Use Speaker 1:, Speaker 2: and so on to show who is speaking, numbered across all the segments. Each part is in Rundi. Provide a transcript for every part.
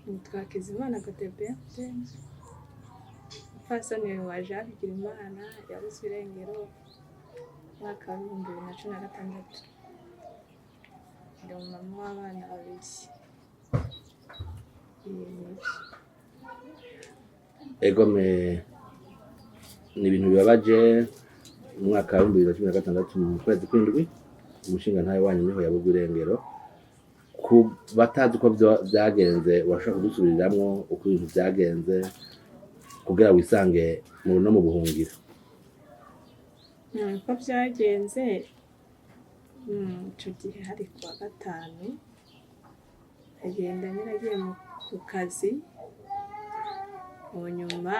Speaker 1: Nitwa Hakizimana Godeberte, umupfasoni wa Jean Bigirimana yabuzwe irengero mu mwaka wa 2016. Ndi umumama w'abana babiri.
Speaker 2: Egome, ni ibintu bibabaje. Mu mwaka wa 2016, mu kwezi kw'indwi, umushingantahe wanyu niho yabugwa irengero. Ku batazi uko vyagenze, urashobora kudusubiriramwo uko ibintu vyagenze kugira wisange mu no mu buhungiro?
Speaker 1: Uko vyagenze, ico gihe hari kuwa gatanu, agenda nyene agiye ku kazi. Mu nyuma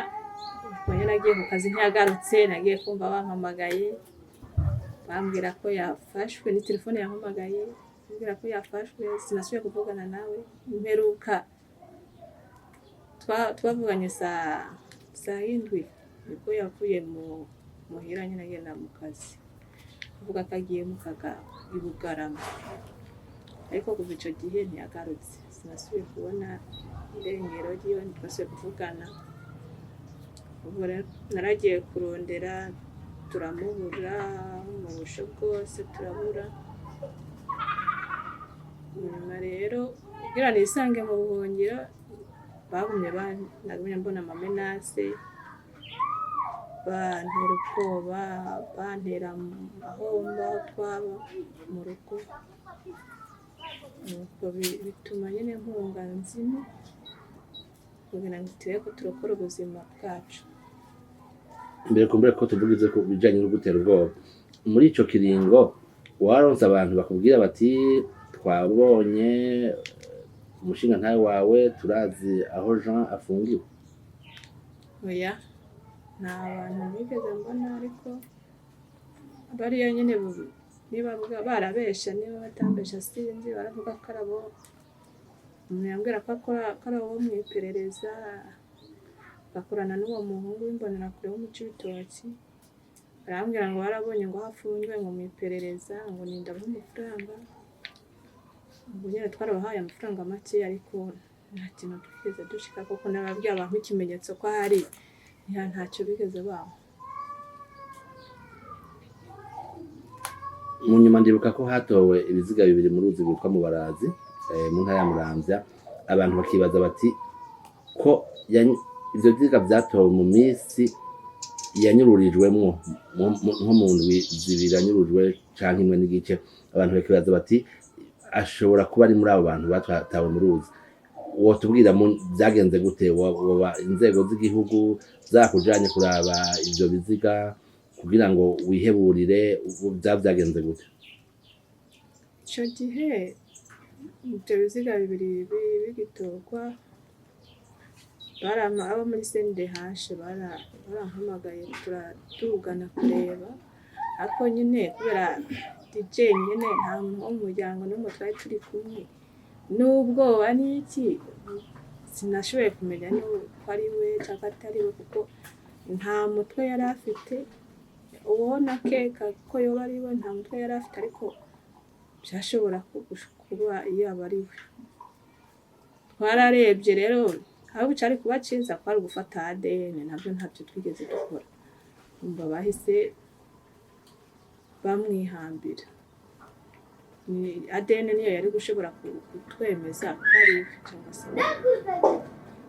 Speaker 1: ubwo nyene agiye ku kazi ntiyagarutse. Nagiye kumva bampamagaye bambwira ko yafashwe. Ni telefone yampamagaye ambwira ko yafashwe. Sinasubiye kuvugana nawe. Imperuka twavuganye saa 7, nibwo yavuye mu muhira nyene agenda mu kazi, avuga ko agiye mu kaga i Bugarama. Ariko kuva ico gihe ntiyagarutse, sinasubiye kubona irengero ryiwe, ntitwasubiye kuvugana. Ubwo rero naragiye kurondera, turamubura mu busho bwose, turabura. Nyuma rero kugira nisange mu buhungiro, bagumye nagumye mbona ama menaces, bantera ubwoba, bantera aho mba, aho twaba mu rugo. Nuko bituma nyene mpunga nzima kugira ngo turebe ko turokora ubuzima bwacu.
Speaker 2: Mbere kumbure ko tuvuga ivyo ku bijanye no gutera ubwoba, muri ico kiringo waronse abantu bakubwira bati: "Twabonye umushingantahe wawe, turazi aho Jean afungiwe"?
Speaker 1: Oya, nta bantu nigeze mbona, ariko bariya nyene niba barabesha, niba batambesha sinzi. Baravuga ko ari abo, umuntu yambwira ko akora, ko ari abo mw'iperereza, bakorana n'uwo muhungu w'imbonerakure wo mu Cibitoki. Barambwira ngo barabonye ngo aho afungiwe, ngo mw'iperereza, ngo nindabaha amafaranga. Ubwo nyene twarabahaye amafaranga make, ariko nta kintu twigeze dushika, kuko nababwiye abantu ikimenyetso ko ahari, ntacyo bigeze bampa.
Speaker 2: Mu nyuma ndibuka ko hatowe ibiziga bibiri mu ruzi rwitwa Mubarazi, mu ntara ya Muramvya. Abantu bakibaza bati ko ivyo biziga vyatowe mu misi yanyururijwemwo, nko mu ndwi 2 yanyurujwe canke imwe n'igice. Abantu bakibaza bati ashobora kuba ari muri abo bantu batawe mu ruzi. Wotubwira vyagenze gute? Woba inzego z'igihugu zakujanye kuraba ivyo biziga kugira ngo wiheburire? Vyagenze gute?
Speaker 1: Ico gihe ivyo biziga bibiri bigitorwa, abo muri CNDH barampamagaye, turadugana kureba. Ariko nyine kubera ndi jenyene, nta muntu wo mu muryango n'umwe twari turi kumwe, n'ubwoba n'iki, sinashoboye kumenya ko ari we canke atari we, kuko nta mutwe yari afite. Uwo nakeka ko yoba ari we nta mutwe yari afite, ariko vyashobora kuba yaba ari we. Twararebye rero, ahubwo icari kuba ciza kwari ugufata ADN, navyo ntavyo twigeze dukora. Umva, bahise bamwihambira. Ni ADN niyo yari gushobora kutwemeza ko ari we,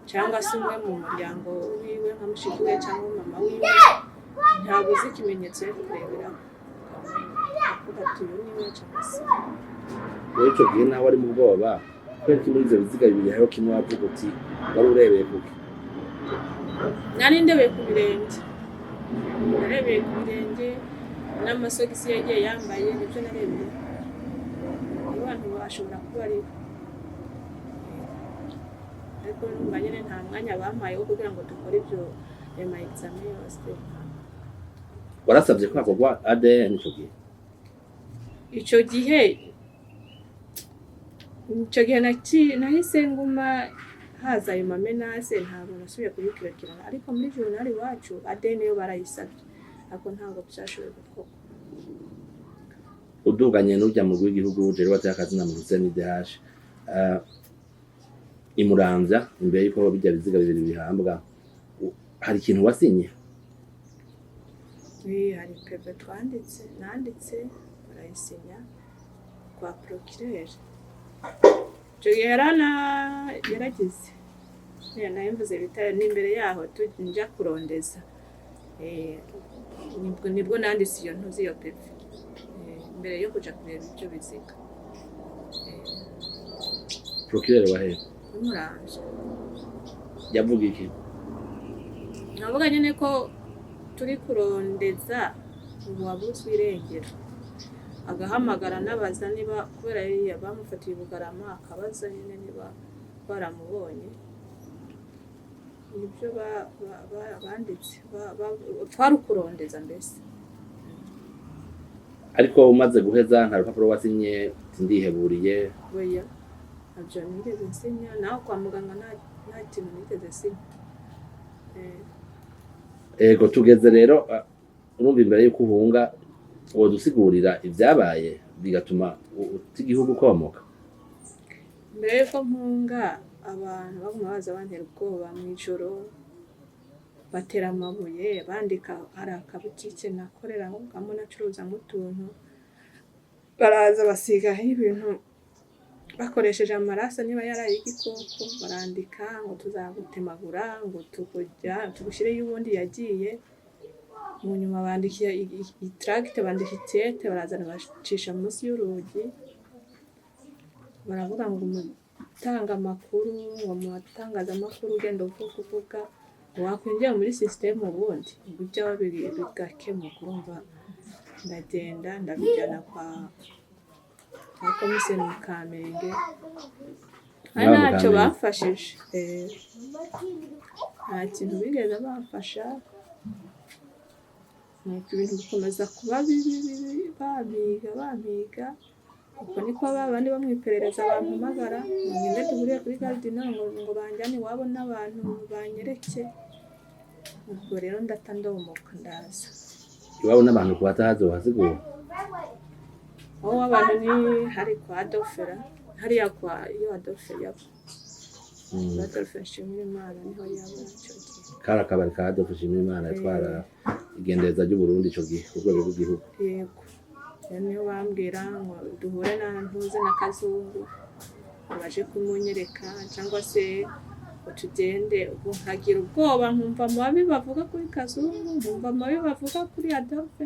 Speaker 1: cyangwa se umwe mu muryango wiwe, nka mushiki we cyangwa mama wiwe. Ntabwo uzi ikimenyetso yo kureberaho ukavuga ati uyu ni we cyangwa se.
Speaker 2: Muri ico gihe nawe ari mu bwoba, kubera ko muri ivyo biziga bibiri hariho kimwe wavuga uti wari urebeye kuki?
Speaker 1: Nari ndebeye ku birenge, narebeye ku birenge n'amasogisi yagiye yambaye, nibyo narebeye. Abantu bashobora kuba ari we, ariko numva nyine nta mwanya bampaye wo kugira ngo dukore ibyo, ayo ma examen yose.
Speaker 2: Warasavye ko hakorwa ADN ico gihe?
Speaker 1: Ico gihe nahise nguma haza ayo ma menaces, ntabwo nasubiye kubikurikirana. Ariko muri journal iwacu ADN yo barayisabye, ariko ntabwo byashoboye gukorwa.
Speaker 2: Uduganye n'urya mugwi w'igihugu ujejwe abateka akazina mu CNIDH, Imuramvya imbere yuko bijya biziga bibiri bihambwa, hari ikintu wasinye?
Speaker 1: Hari PV twanditse, nanditse barayisinya kwa procureur. Ico gihe yaragize nayo mvuze bita n'imbere yaho nja kurondeza. Nibwo nanditse iyo ntuzi iyo PV, imbere yo kuja kureba ivyo biziga.
Speaker 2: Procureur wahe?
Speaker 1: Bimuramvya.
Speaker 2: Yavuga iki?
Speaker 1: Navuga nyene ko turi kurondeza uwabuzwe irengero, agahamagara n'abaza niba kubera yari bamufatiye i Bugarama, akabaza nyene niba baramubonye. Nibyo banditse, twari ukurondeza mbese.
Speaker 2: Ariko umaze guheza, nta rupapuro wasinye uti ndiheburiye?
Speaker 1: Oya, ntabyo nigeze nsinya, naho kwa muganga nta kintu nigeze nsinya.
Speaker 2: Ego, tugeze rero, urumva imbere yuko uhunga, wodusigurira ibyabaye bigatuma uta igihugu komoka?
Speaker 1: Mbere yuko mpunga, abantu baguma baza bantera ubwoba mw'ijoro, batera amabuye, bandika. Hari akabutike nakoreramo, nacuruzamo utuntu, baraza basigaho ibintu bakoresheje amaraso, niba yaraye igikoko, barandika ngo tuzagutemagura, ngo tukujya tugushyireyo ubundi yagiye. Mu nyuma bandika itracte, bandika ikete, barazana bacisha munsi y'urugi, baravuga ngo umutanga amakuru, ngo mu batangazamakuru ugenda uvuga uvuga ngo wakwinjira muri système, ubundi ibyo bigakemuka. Urumva ndagenda ndabijyana kwa komiseri mu Kamenge, ari
Speaker 2: Ngaho mu
Speaker 1: ntacyo
Speaker 2: Kamenge.
Speaker 1: bamfashije. Nta kintu bigeze bamfasha. Nuko ibintu bikomeza kuba bibi bibi, bampiga bampiga. Uko niko ba bandi bo mu iperereza bampamagara ngo ngende duhuriye kuri gare, ngo banjyane iwabo n'abantu banyereke. Ubwo rero ndata ndomoka ndaza.
Speaker 2: Iwabo n'abantu, ku batahazi wohasigura?
Speaker 1: Aho abantu ni hari kwa Adolfera, hariya kwa iyo Adolphe yaba. Adolphe Nshimirimana niho yaba icyo gihe.
Speaker 2: Kari akabari ka Adolphe Nshimirimana, yatwara igendereza ry'Uburundi ico gihe ku rwego rw'igihugu.
Speaker 1: Yego, rero niho bambwira ngo duhure na ntuze na Kazungu, ngo baje kumunyereka cyangwa se ngo tugende. Ubwo nkagira ubwoba, nkumva amabi bavuga kuri Kazungu, nkumva amabi bavuga kuri Adolphe.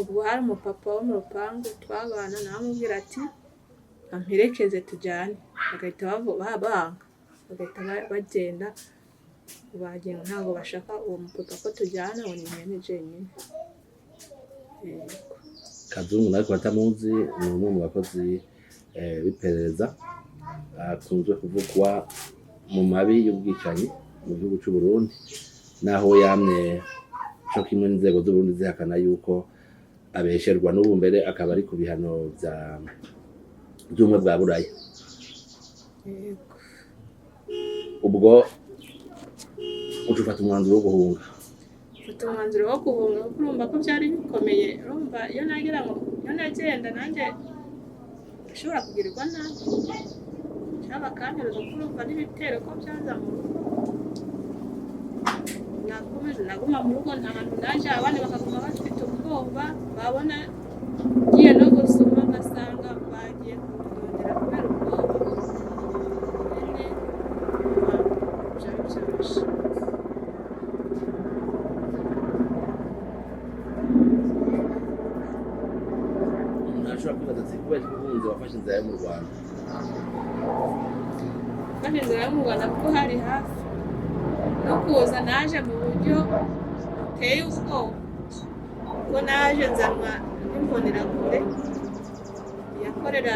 Speaker 1: Ubwo hari umupapa wo mu rupangu twabana, nawe amubwira ati amperekeze tujyane, bagahita banga, bagahita bagenda bagira ntabwo bashaka uwo mupapa ko tujyana, ngo ni mwene jenyine. Yego.
Speaker 2: Kazungu nawe ku batamuzi ni umwe mu bakozi b'iperereza akunzwe kuvugwa mu mabi y'ubwicanyi mu gihugu c'u Burundi, naho yamye co kimwe n'inzego z'Uburundi zihakana yuko abesherwa, n'ubu mbere akaba ari ku bihano vy'ubumwe bwa Buraya.
Speaker 1: Yego.
Speaker 2: Ubwo uca ufata umwanzuro wo guhunga?
Speaker 1: Mfata umwanzuro wo guhunga kuko urumva ko byari bikomeye. Urumva iyo nagira ngo iyo nagenda nanjye ashobora kugirirwa nabi cyangwa bakantereza, kuko urumva n'ibitero ko byaza mu rugo. Nakomeza naguma mu rugo, nta hantu naje, abandi bakaguma bafite ubwoba, babona ngiye no gusoma ngasanga bagiye kundondera kubera ubwoba nyine. Urumva byari byoroshye.
Speaker 2: Umuntu arashobora kwibaza ati kubera ko uhunze wafashe inzira yo mu Rwanda?
Speaker 1: Mfashe inzira yo mu Rwanda kuko hari hafi no kuza. Naje mu buryo buteye ubwoba, kuko naje nzanwa n'imbonerakure yakorera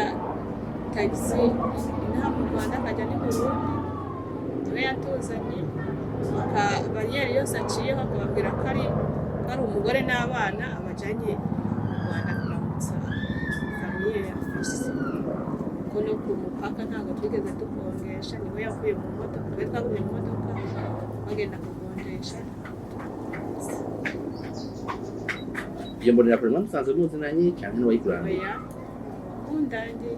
Speaker 1: tagisi inaha mu Rwanda akajya n'i Burundi, niwe yatuzanye. Bariyeri yose aciyeho akababwira ko ari umugore n'abana abajanye mu Rwanda kuramutsa famille afise, kuko no ku mupaka ntabwo twigeze dukonjesha, niwe yavuye mu modoka, twe twagumye mu modoka, bagenda kugonjesha.
Speaker 2: Iyo mbonerakure mwamusanzwe muzinanye canke n'uwayikurangiye?
Speaker 1: Oya, undangiye,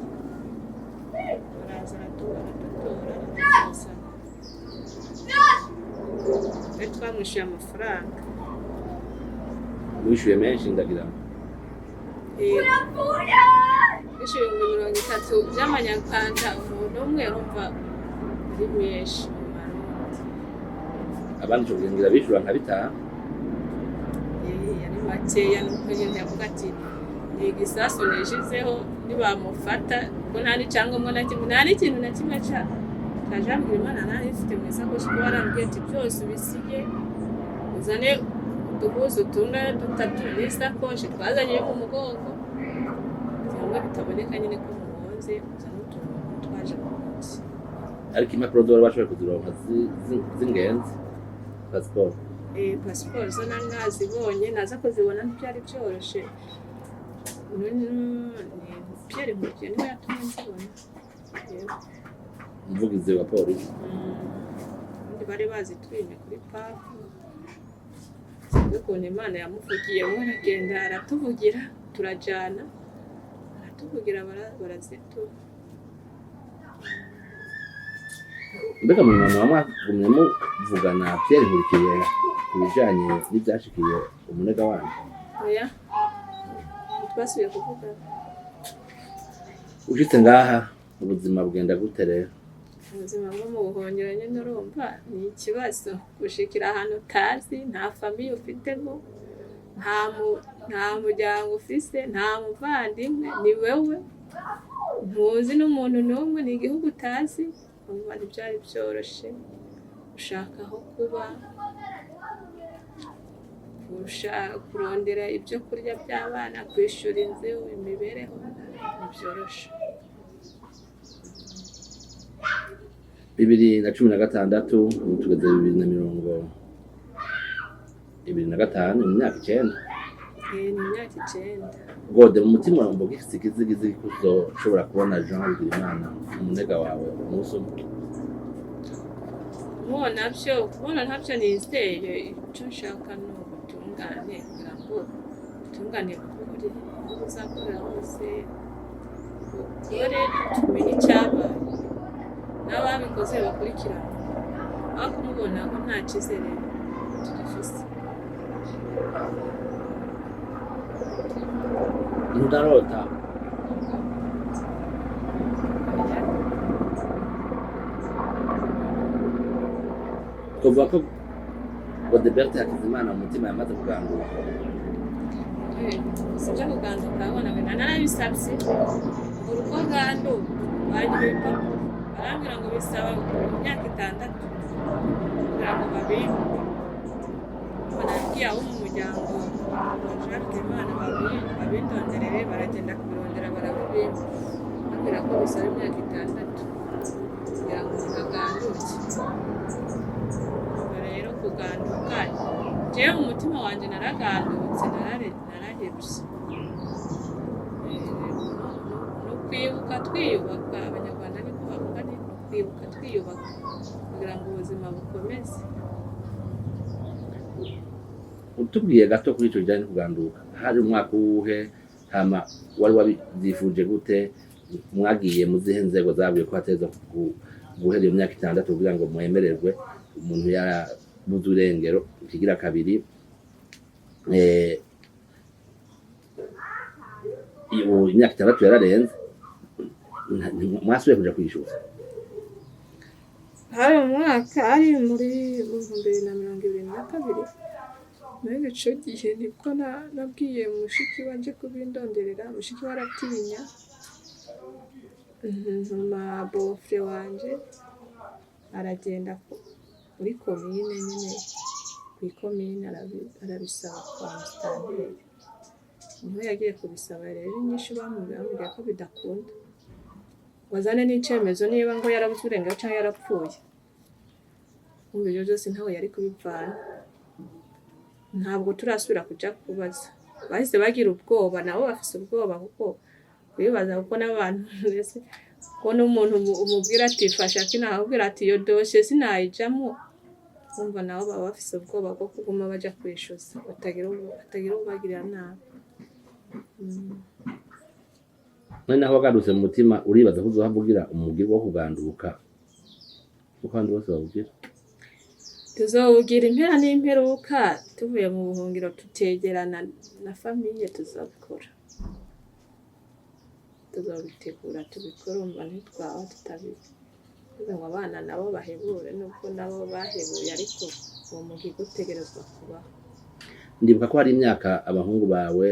Speaker 1: baraza aradutora. Twe twamwishyuye amafaranga.
Speaker 2: Wishyuye menshi, ndagira ngo.
Speaker 1: Wishyuye 30,000 by'amanyarwanda umuntu umwe, urumva ari menshi mu Marundi.
Speaker 2: Abandi ico gihe ngira bishura nka 5.
Speaker 1: Yari makeya, nuko nyine yavuga ati ni igisasu nishizeho nibamufata, ko nta n'icyangombwa na kimwe, nta n'ikintu na kimwe ca Jean Bigirimana nari mfite mu isakoshi, kuko barambwiye ati byose ubisige, uzane uduhuzu tungana dutatu n'isakoshi twazanye yo mu mugongo, cyangwa bitaboneka nyine ko muhonze, uzane utuntu twaje mu ntoki.
Speaker 2: Ariko impapuro zose bashoboye kuzironka z'ingenzi, pasiporo?
Speaker 1: Pasiporo zo nari nazibonye, naza kuzibona ntibyari byoroshe. Ni Pierre Nkurikiye niwe yatumye nzibona. Yego.
Speaker 2: Umuvugizi wa polisi?
Speaker 1: Ubundi bari bazitwimye kuri papu, sinzi ukuntu Imana yamuvugiyemo, aragenda aratuvugira, turajana, aratuvugira, baraziduha.
Speaker 2: Mbega mu nyuma mwagumye muvugana Pierre Nkurikiye ku bijanye n'ivyashikiye umunega wanyu?
Speaker 1: Oya, twasubiye kuvugana.
Speaker 2: Ushitse ngaha ubuzima bugenda gute rero?
Speaker 1: Ubuzima bwo mu buhungiro nyine urumva ni ikibazo, gushikira ahantu utazi, nta famille ufitemo, nta muryango ufise, nta muvandimwe, ni wewe ntuzi n'umuntu n'umwe, ni igihugu utazi, urumva ntibyari byoroshe gushaka aho kuba, kurondera ibyo kurya by'abana, kwishyura inzu, imibereho ntibyoroshe.
Speaker 2: 2016, ubu tugeze 2025, mu myaka 9.
Speaker 1: Ni imyaka 9.
Speaker 2: Gode, mu mutima urumva ugifise ikizigizigi ko uzoshobora kubona Jean Bigirimana umunega wawe umunsi umwe?
Speaker 1: Kubona byo, kubona ntabyo nizeye. Icyo nshaka ni ubutungane, kugira ngo ubutungane bukore aho buzakorera hose, bukore tumenye icyabaye n'ababikoze bakurikirana, aho kumubona ko nta cyizere tugifise.
Speaker 2: Ntudarota? Twovuga ko Godebert Hakizimana mu mutima yamaze kuganduka?
Speaker 1: Si ibyo kuganduka, abona narabisabye urugo ganduka, bangira ibipapuro, barambwira ngo bisaba imyaka 6 kugira ngo babimpe. Nabwiye abo mu muryango wa Jean Bigirimana babindonderere, baragenda kubirondera barabibimpa, bambwira ko bisaba imyaka 6 kugira ngo umuntu aganduke. Ubwo rero kuganduka, jewe mu mutima wanje naragandutse, narahevye. Ni ukwibuka twiyubaka, Abanyarwanda niko bavuga, ni ukwibuka twiyubaka kugira ngo ubuzima bukomeze.
Speaker 2: Utubwiye gato kuri ico kijanye no kuganduka, hari umwaka uwuhe? Hama wari wabivyifuje gute? Mwagiye mu zihe nzego zabwiye ko hateza guhera iyo myaka 6 kugira ngo mwemererwe umuntu yarabuze irengero? Ikigira kabiri, ubu imyaka 6 yararenze, mwasubiye kuja kwishuza?
Speaker 1: Hari umwaka, ari muri 2022, muri ico gihe nibwo nabwiye mushiki wanje kubindonderera, mushiki we aratinya, ntuma beau-frère wanje, aragenda muri komine nyene, kw'ikomine arabisaba kwa musitanteri, niho yagiye kubisaba. Rero inyishu bamubwiye ko bidakunda, ngo azane n'icemezo niba ngo yarabuze uburenganzira canke yarapfuye. Urumva ivyo vyose ntawe yari kubivana. Ntabwo turasubira kuja kubaza, bahise bagira ubwoba, nabo bafise ubwoba kuko kubibaza, kuko n'abantu mbese ko n'umuntu umubwira ati fasha kino, akakubwira ati iyo dosiye sinayijamwo. Urumva nabo baba bafise ubwoba bwo kuguma baja kwishuza, batagira uwubagirira nabi.
Speaker 2: None naho wagarutse mu mutima, uribaza ko uzohava ugira umugirwa wo kuganduka nkuko abandi bose bawugira?
Speaker 1: Tuzowugira impera n'imperuka, tuvuye mu buhungiro tutegerana na famille, tuzabikora, tuzobitegura tubikore. Umva, ntitwaba tutabikoze ngo abana nabo bahebure, nubwo nabo bahebuye, ariko uwo mugigo utegerezwa kubaho.
Speaker 2: Ndibuka ko hari imyaka abahungu bawe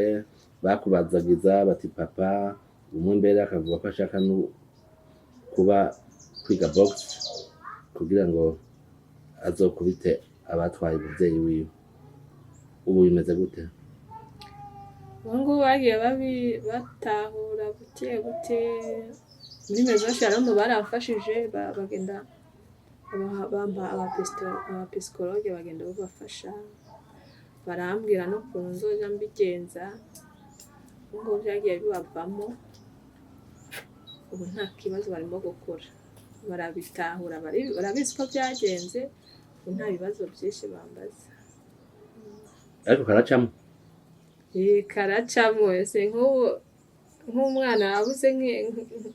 Speaker 2: bakubazagiza bati papa, umwe mbere akavuga ko ashaka no kuba kwiga box kugira ngo azokubite abatwaye umuvyeyi wiwe. Ubu bimeze gute?
Speaker 1: Ubu ngubu bagiye batahura buke buke. Muri Maison Shalom baramfashije, bagenda bampa abapsychologue, bagenda babafasha, barambwira n'ukuntu nzoja mbigenza. Ubu ngubu byagiye bibavamo, ubu nta kibazo, barimo gukora, barabitahura, barabizi ko byagenze. Ubu nta bibazo byinshi bambaza.
Speaker 2: Ariko karacamo?
Speaker 1: Eh, karacamwo. Ese nk'ubu nk'umwana abuze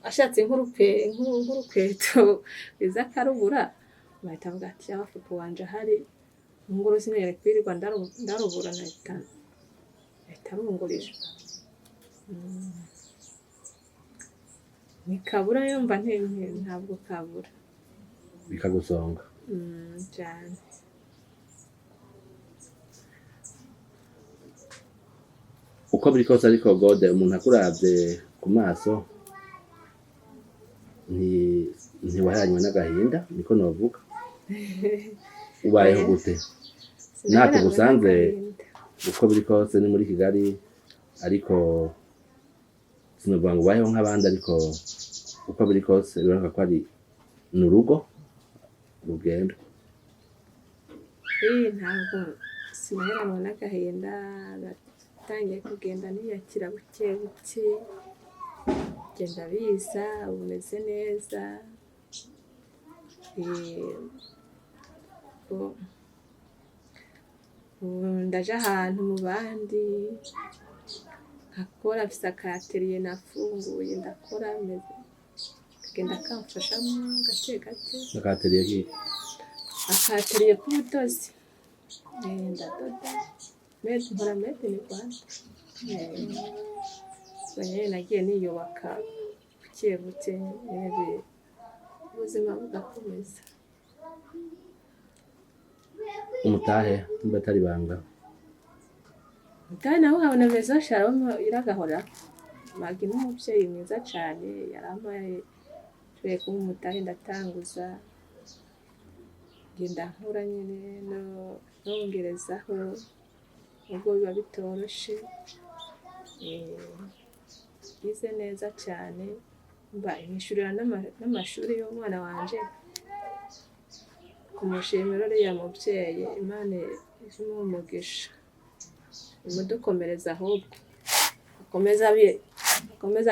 Speaker 1: ashatse nk'urukweto rwiza akarubura, bahita bavuga ati yaba papa wanje ahari, nguru sinari kwirirwa ndarubura, nahita rungurira. Ntikabura, yumva ntabwo kabura.
Speaker 2: Bikagusonga?
Speaker 1: Cyane.
Speaker 2: Uko biri kose ariko, Gode, umuntu akuravye ku maso ntiwaheranywe n'agahinda, niko novuga. Ubayeho gute?
Speaker 1: Sinaheranwe
Speaker 2: Tugusanze.
Speaker 1: n'agahinda.
Speaker 2: Uko biri kose ni muri Kigali, ariko sinovuga ngo ubayeho nk'abandi, ariko uko biri kose biboneka ko ari ni urugo rugenda.
Speaker 1: Eh, ntabwo sinaheranwa n'agahinda. Natangiye kugenda niyakira buke buke, genda biza, ubu meze neza. Eh, ubu ndaja ahantu mu bandi nkakora, mfise akatelier nafunguye, ndakora, meze kagenda kamfashamo gake gake.
Speaker 2: N'akatelier kiki?
Speaker 1: Akatelier k'ubudozi. Eh, ndadoda, made, nkora made in Rwanda. Eh, ubwo nyene nagiye niyubaka buke buke nyene, ubuzima bugakomeza.
Speaker 2: Umutahe nimba atari ibanga?
Speaker 1: Kandi nawe nkabona Maison Shalom iragahora. Magi n'umuvyeyi mwiza cane, yarampaye, nshoboye kuba umutahe, ndatanguza, ngenda nkura nyene nongerezaho, nubwo biba bitoroshe. Eh, yize neza cane, mba inyishurira n'amashuri y'umwana wanje. Kumushimira uriya muvyeyi, Imana imuhe umugisha, imudukomereza, ahubwo akomeze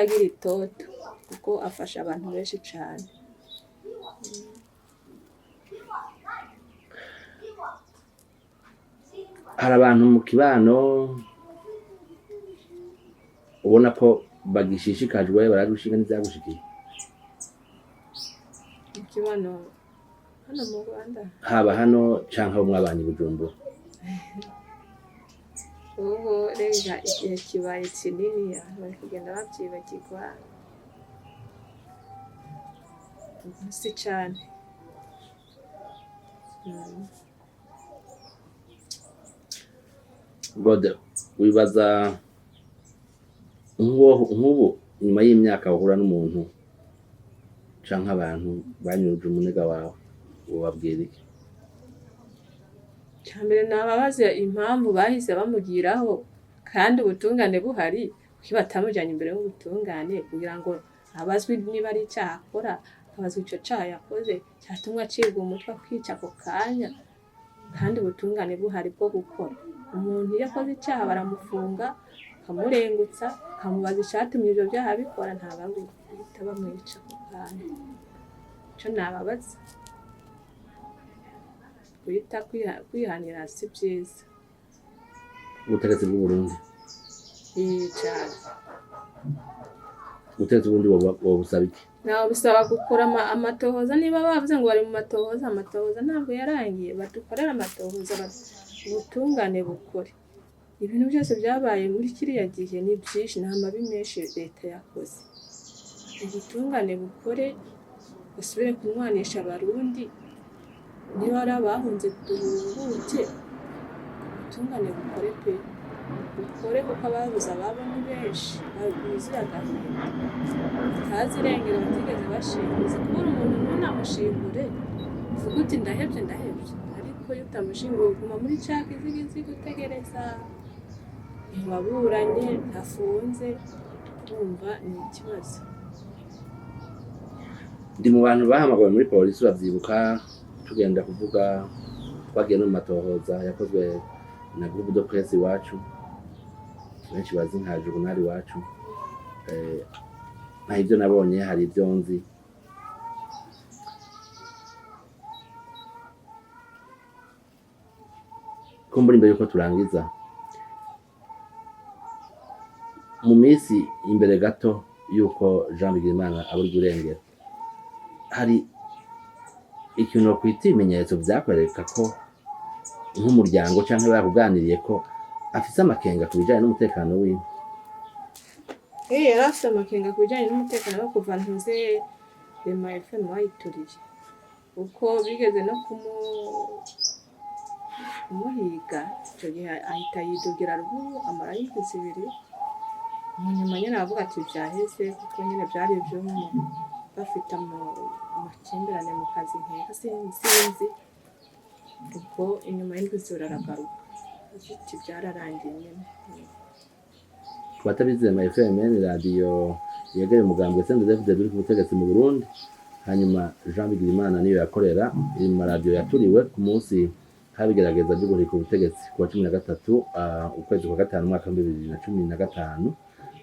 Speaker 1: agira itoto, kuko afasha abantu benshi cane.
Speaker 2: Hari abantu mu kibano ubona ko bagishishikajwe, baragushinga n'ivyagushikiye?
Speaker 1: Mu kibano hano mu Rwanda?
Speaker 2: Haba hano canke abo mwabanye i Bujumbura.
Speaker 1: Ubu rega igihe kibaye kinini, abantu bari kugenda bavyibagirwa, si cane.
Speaker 2: Gode, wibaza nk'ubu nyuma y'imyaka wahura n'umuntu canke abantu banyuruje umunega wawe, wobabwira iki?
Speaker 1: Icambere nababaza impamvu bahise bamugiraho kandi ubutungane buhari. Kuki batamujanye imbere y'ubutungane kugira ngo abazwe niba ari icaha akora, akabazwa ico caha yakoze catumwa acibwa umutwe, akica ako kanya, kandi ubutungane buhari bwo gukora? Umuntu iyo akoze icaha baramufunga, bakamurengutsa, bakamubaza icatumye ivyo vyaha abikora, ntabwo ari guhita bamwica ako kanya. Ico nababaza, guhita kwihanira si vyiza.
Speaker 2: Ubutegetsi bw'Uburundi?
Speaker 1: Iyi cane.
Speaker 2: Ubutegetsi bw'Uburundi wobusaba iki?
Speaker 1: Ntawe bisaba gukora amatohoza, niba bavuze ngo bari mu matohoza, amatohoza ntabwo yarangiye. Badukorere amatohoza, ubutungane bukore. Ibintu byose byabaye muri kiriya gihe ni byinshi, nta mabi menshi leta yakoze. Ubutungane bukore, basubire kunywanisha Abarundi, niba ari abahunze duhunguke, ubutungane bukore pe, bukore kuko ababuze ababo ni benshi, buzuye agahinda, batazi irengero, batigeze bashinguza. Kubura umuntu ntunamushingure, uvuge uti ndahebye ndahebye, ariko iyo utamushinguye uguma muri ca kizigiziga utegereza, ntiwaburanye, ntafunze, wumva ni ikibazo.
Speaker 2: Ndi mu bantu bahamagawe muri polisi, bavyibuka tugenda kuvuga, twagiye no mu matohoza yakozwe na groupe de presse Iwacu, benshi bazi nka journal Iwacu. Hari ibyo nabonye, hari ibyo nzi. Kumbura imbere yuko turangiza, mu minsi imbere gato yuko Jean Bigirimana abura irengero, hari ikintu kwita ibimenyetso vyakwereka ko nk'umuryango canke bakuganiriye ko afise amakenga ku bijanye n'umutekano wiwe?
Speaker 1: Yari afite amakenga ku bijyanye n'umutekano wo kuva ntuze Rema FM bayituriye, kuko bigeze no kumuhiga icyo gihe, ahita yidugira ruguru amarayo indwi 2. Mu nyuma nyine aravuga ati byaheze, kuko nyine byari ibyo bafite amakimbirane mu kazi, nkeka sinzi. Ubwo inyuma y'indwi 2 aragaruka ati byararangiye nyine.
Speaker 2: Ku batabizi, Rema FM ni radiyo yegereye umugambwe CNDD-FDD uri ku butegetsi mu Burundi. Hanyuma Jean Bigirimana niyo yakorera, iri mu maradiyo yaturiwe ku munsi haba igerageza ryo guhirika ubutegetsi ku wa 13 ukwezi kwa gatanu umwaka wa 2015.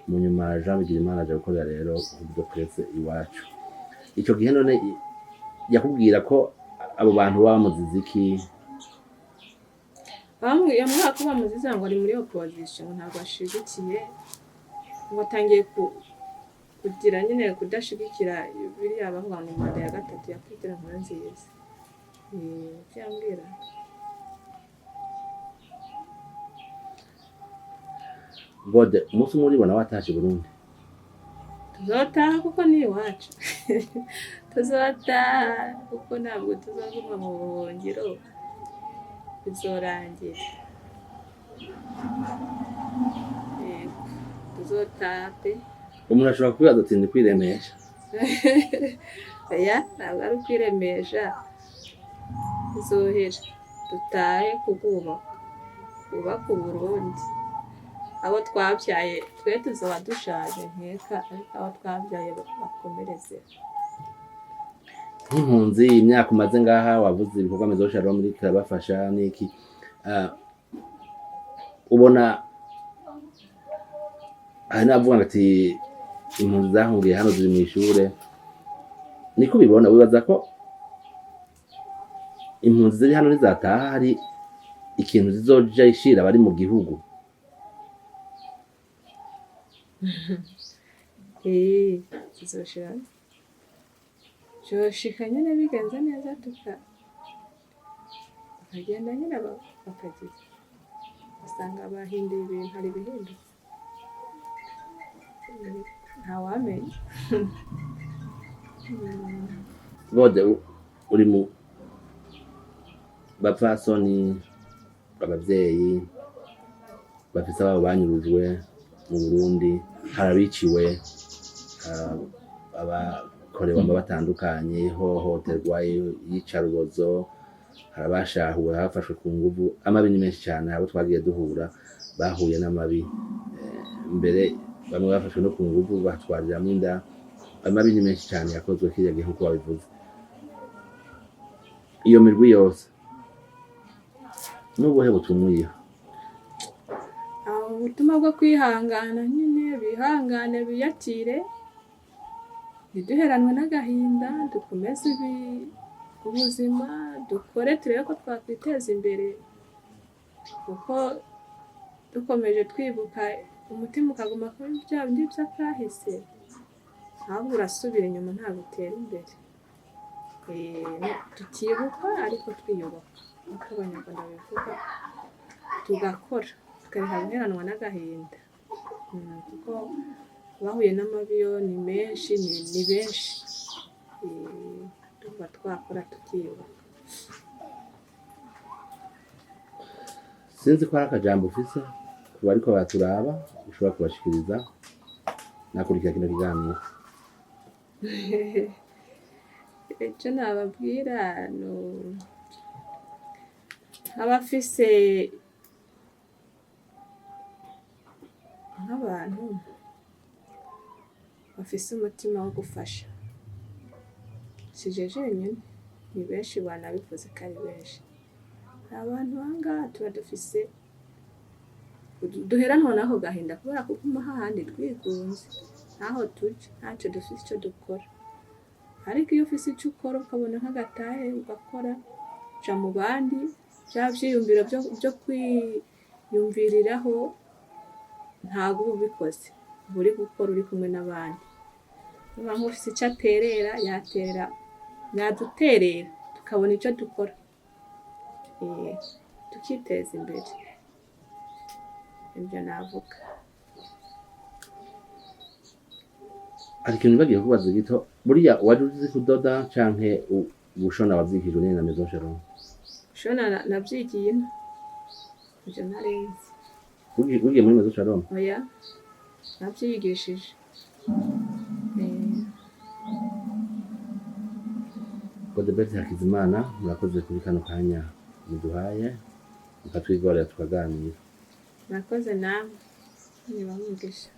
Speaker 2: Mu nyuma Jean Bigirimana aja gukorera rero groupe de presse Iwacu. Ico gihe none yakubwira ko abo bantu baba bamuziza iki?
Speaker 1: Bamubwiye ko bamuziza ngo ari muri opposition, ngo ntabwo ashigikiye, ngo atangiye kugira nyine kudashigikira biriya bavuga ngo ni manda ya gatatu ya Petero Nkurunziza. Ivyo yambwira.
Speaker 2: Gode, umunsi umwe uribona watashe i Burundi?
Speaker 1: Tuzotaha kuko ni iwacu, tuzotaha kuko ntabwo tuzoguma mu buhungiro, bizorangira. Yego, tuzotaha pe.
Speaker 2: Umuntu ashobora kwibaza ati ndi kwiremesha.
Speaker 1: Oya, ntabwo ari ukwiremesha, bizohera dutahe kubwubaka, twubake Uburundi. Abo twabyaye twe tuzoba dushaje nkeka, ariko abo twabyaye bakomereze.
Speaker 2: Nk'impunzi, imyaka umaze ngaha, wavuze ibikorwa Maison Shalom iriko irabafasha n'iki, ubona hari n'abavuga ati impunzi zahungiye hano ziri mw'ishure, niko ubibona? Wibaza ko impunzi ziri hano nizataha hari ikintu zizoja ishira abari mu gihugu?
Speaker 1: Tuzoshira vyoshika nyene bigenze neza, tukagenda nyine bakagira usanga bahinduye ibintu, hari ibihindutse, ntawamenya.
Speaker 2: Bode, uri mu bapfasoni, abavyeyi bafise ababo banyurujwe mu Burundi, hari abiciwe, abakorewe amabi atandukanye, ihohoterwa, iyicarubozo, hari abashahuwe, abafashwe ku nguvu, amabi ni menshi cane. Abo twagiye duhura bahuye n'amabi, mbere bamwe bafashwe no ku nguvu batwariramwo inda. Amabi ni menshi cane yakozwe kiriya gihe nkuko babivuze. Iyo mirwi yose n'ubuhe butumwa uyiha?
Speaker 1: Ubutumwa bwo kwihangana nyine, bihangane, biyakire, ntiduheranwe n'agahinda, dukomeze ubuzima, dukore turebe ko twakwiteza imbere, kuko dukomeje twibuka umutima ukaguma kuri bya bindi by'akahise, Ahubwo urasubira inyuma, ntabwo utera imbere. Tukibuka ariko twiyubaka, nk'uko Abanyarwanda babivuga, tugakora tukareka guheranwa n'agahinda. Kuko abahuye n'amabi yo ni menshi, ni benshi. Tuba twakora tukiyubaka.
Speaker 2: Sinzi ko hari akajambo ufise ku bariko baraturaba ushobora kubashikiriza nakurikira kino kiganiro.
Speaker 1: Icyo nababwira ni abafise nk'abantu bafise umutima wo gufasha, si je jenyine, ni benshi banabivuze ko ari benshi. Hari abantu ahangaha tuba dufise duheranwa n'ako gahinda kubera kuguma hahandi twigunze, ntaho tuja, ntacyo dufise icyo dukora. Ariko iyo ufise icyo ukora, ukabona nk'agatahe ugakora, uja mu bandi, bya vyiyumviro byo kwiyumviriraho ntabwo uba ubikoze, uba uri gukora uri kumwe n'abandi. Niba nk'ufise icyo aterera, yaterera, yaduterera tukabona icyo dukora, tukiteza imbere. Ibyo navuga.
Speaker 2: Hari ikintu bagiye kubaza gito: buriya wari uzi kudoda canke gushona wavyigishijwe nyene na Maison Shalom?
Speaker 1: Shona navyigiye ino, ivyo narinzi.
Speaker 2: Wigiye muri Maison Shalom?
Speaker 1: Oya, navyiyigishije.
Speaker 2: Godebert Hakizimana, murakoze kuri kano kanya muduhaye mukatwigorera tukaganira.
Speaker 1: Murakoze namwe, niba mugisha.